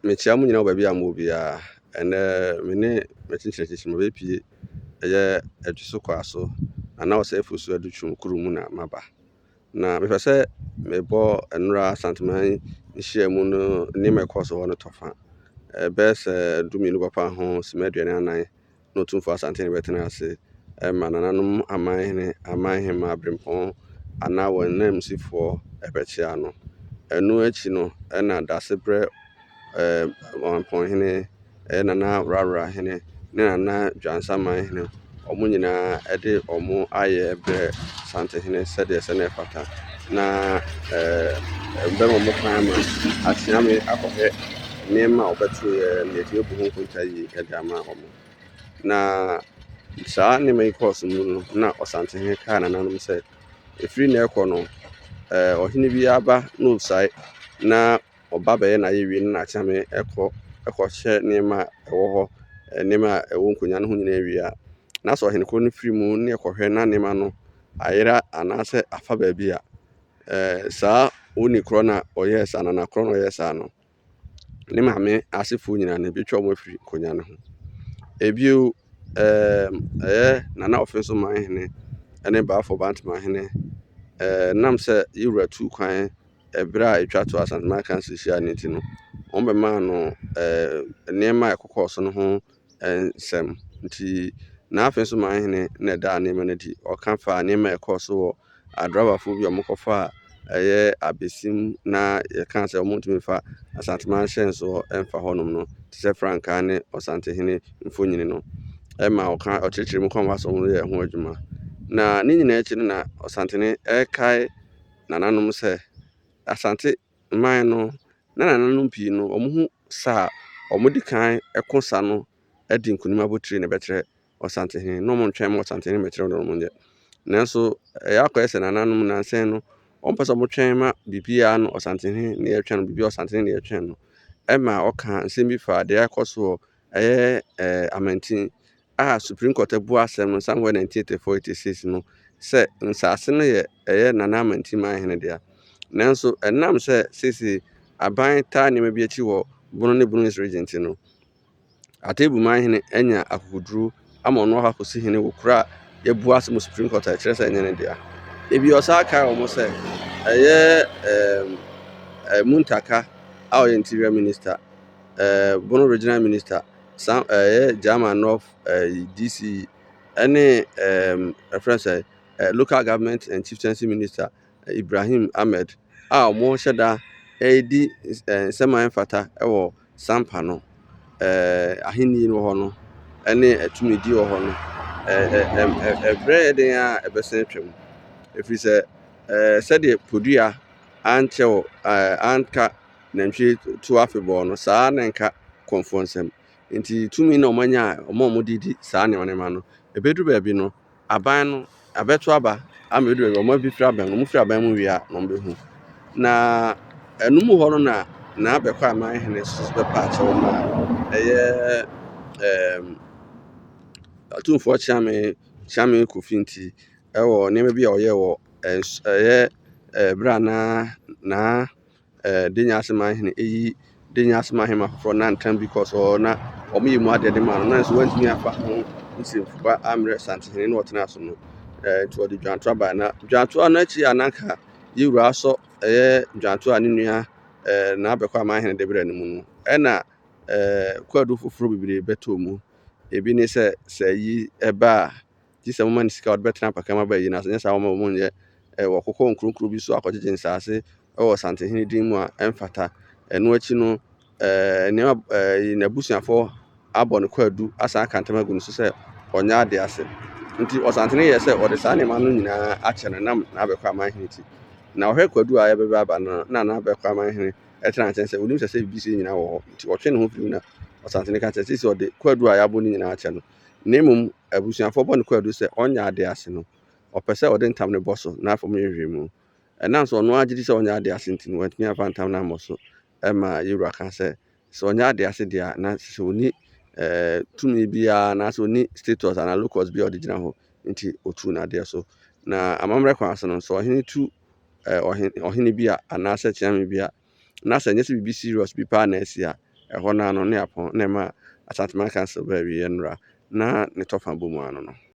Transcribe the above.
Mekyia mo nyinaa wɔ baabi a mowɔ biara. Ɛnnɛ me ne m'akyinkyinakyinkyini mabɛpue ɛyɛ Adwo Kwaso anaa Ɔsɛefoɔ Su Adutwum kuro mu na maba. Na mepɛ sɛ mebɔ nnora Asanteman nhyiamu no nneɛma a ɛkɔɔ so hɔ no tɔfa. Ɛbɛyɛ sɛ 12 papa ho simma 44 na Otumfoɔ Asantehene bɛtena ase ma nananom amanhene, amanhemmaa, aberempɔn anaa wɔn ananmusifoɔ bɛkyea no. Ɛno akyi no na Dasebrɛ Ɔmampɔnhene, ɛyɛ Nana Worawora hene ne Nana Dwansamanhene, wɔn nyinaa de wɔn ayɛ brɛ Santehene sɛdeɛ ɛsɛ na ɛfata. Na ɛbɛma wɔn kwan ama Akyeame akɔhwɛ nneɛma a wɔbɛtoeɛ na yɛatumi abu ho nkonta yie de ama wɔn. Na saa nneɛma yi kɔɔ so mu no, na Ɔsantehene kaa nananom sɛ, ɛfiri nnɛ rekɔ no, ɔhene biara ba na ɔsuae na ɔba bɛyɛ n'ayɛwie na n'akyeame kɔ kɔhyɛ nneɛma a ɛwɔ hɔ, nneɛma a ɛwɔ nkonnwa no ho nyinaa wie a, na sɛ ɔhene koro no firi mu ne ɛkɔhwɛ na nneɛma no ayera anaasɛ afa baabi a, saa oni korɔ no a ɔyɛɛ saa no anaa korɔ no a ɔyɛɛ saa no, ne maame asefoɔ nyinaa no ɛbɛtwa wɔn afiri nkonnwa no ho. Ebio, ɛyɛ Nana Ɔfenso Manhene ne Baafoɔ Bantemahene nam sɛ yɛwura tuu kwan ɛberɛ a ɛtwa to Asanteman Council hyia no nti no, wɔbɛmaa no nneɛma a ɛkokɔɔ so no ho nsɛm. Nti n'afei nso manhene na ɛdaa nneɛma no adi. Ɔka faa nneɛma a ɛkɔɔ so wɔ adrabafoɔ bi a wɔkɔfaa ɛyɛ abesim na yɛkaa sɛ wɔntumi mfa Asanteman ahyɛnsoɔ mfa hɔnom no te sɛ frankaa ne Ɔsantehene mfonini no. Ɛma ɔka ɔkyerɛkyerɛ mu kwan fa so wɔyɛ ho adwuma. Na ne nyinaa akyi no na Ɔsantehene ɛrekae nananom sɛ Asante man no na nananom pii no wɔn ho sa a wɔdi kan ko sa no di nkunim abotire na ɛbɛkyerɛ Ɔsantehene na wɔntwɛn ma Ɔsantehene mmɛkyerɛ wɔn deɛ wɔnyɛ. Nanso ɛyɛ akɔyɛ sɛ nananom nnansa no wɔmpɛ sɛ wɔtwɛn ma biribiara no Ɔsantehene na yɛtwɛn no, biribiara Ɔsantehene na yɛtwɛn no. Ɛma ɔka nsɛm bi fa deɛ ɛkɔ so wɔ ɛyɛ Amantin a Supreme Court abu asɛm no somewhere 1984-86 no sɛ nsase no yɛ ɛyɛ Nana Amantin Manhene dea. Nanso ɛnam sɛ seesei aban taa nneɛma bi akyi wɔ Bono ne Bono East Region nti no, Atebu Manhene anya akokoduro ama ɔno akɔ akɔsi hene wɔ kuro a yɛabu asɛm wɔ Supreme Court a ɛkyerɛ sɛ ɛnyɛ ne dea. Ebi ɔsan kae wɔn sɛ ɛyɛ Muntaka a ɔyɛ Interior Minister, Bono Regional Minister, san ɛyɛ German North DCE ɛne ɛfrɛ sɛ Local Government and Chieftaincy Minister Ibrahim Ahmed a wɔhyɛ da redi nsɛm a ɛmfata wɔ Sampa no, ahenni no hɔ no ne tumidi wɔ hɔ no, ɛbrɛ yɛ den a ɛbɛsan atwam. Ɛfiri sɛ, sɛdeɛ podua ankyɛ wɔ anka nantwie to afebɔɔ no, saa na ɛnka kɔmfoɔ nsam. Nti tumi na wɔanya a wɔn a wɔde di saa nneɛma nneɛma no, ɛbɛduru baabi no, aban no abɛto aba ama ɛbɛduru baabi wɔn abɛfiri aban mu. Wɔfiri aban mu wie a na wɔbɛhu. Na ɛno mu hɔ no na n'abɛkɔ amanhene nso bɛpa akyɛw ma ɛyɛ Otumfoɔ Kyeame Kyeame Kofi nti ɛwɔ nneɛma bi a ɔyɛɛ wɔ ɛyɛ berɛ a na na Denya Asemanhene ɛyi Denya Asemanhene foforɔ na ntam bi kɔɔ so na wɔyɛ mu adeɛ de maa no, nanso wantumi amfa ho nsɛmfua ammrɛ Santehene na ɔtenaa so no. Nti ɔde dwantoa baeɛ. Na dwantoa no akyi a na anka yɛwura asɔ ɛyɛ dwantoa a ne nua N'abɛkɔ Amanhene de brɛɛ no mu no, ɛna kwaadu foforɔ bebree bɛtɔɔ mu. Ebi ne sɛ, sɛ ayi ɛba a, gye sɛ moma no sika a ɔde bɛtena apaka mu aba ayi no ase, nyɛ saa wɔma wɔn nyɛ. Wɔkokɔ nkuro nkuro bi so akɔgyegye nsaase wɔ Santehene din mu a ɛmfata. Ɛno akyi no, nneɛma n'abusuafoɔ abɔ no kwaadu asan aka ntam agu no so sɛ ɔnyɛ ade ase. Nti Ɔsantehene yɛɛ sɛ ɔde saa nneɛma no nyinaa akyɛ no nam n'abɛkɔ amanhene ti. Na ɔhwɛ kwadu a ɛbɛba aba no na n'abɛkɔ amanhene ɛtena nkyɛn sɛ onim sɛ sɛ biribi sei nyinaa wɔ hɔ. Nti ɔtwe ne ho firi mu na Ɔsantehene ka kyerɛ sɛ seesei ɔde kwadu a yɛabɔ no nyinaa akyɛ no. Na mmom abusuafoɔ bɔ no kwadu sɛ ɔnyɛ ade ase no, ɔpɛ sɛ ɔde ntam no bɔ so na afei wɔyɛ nhwehwɛmu. Ɛnam sɛ ɔno ara gye di sɛ ɔnyɛ ade ase nti no, wantumi amfa ntam no ammɔ so ma yɛwura ka sɛ sɛ ɔnyɛ ade ase deɛ a, na sɛ ɔnni tumi biara anaasɛ ɔnni status anaa locus bi a ɔde gyina hɔ nti ɔtuu n'adeɛ so. Na amammerɛ kwan so no, sɛ ɔhene tu ɔhene bi a anaasɛ kyeame bi a, na sɛ ɛnyɛ sɛ biribi serious bi paa na asi a, Ɛhɔ no ara no ne apɔn na ɛma Asanteman Council baa awieɛ nnora na ne tɔfa bɔ mu ano no.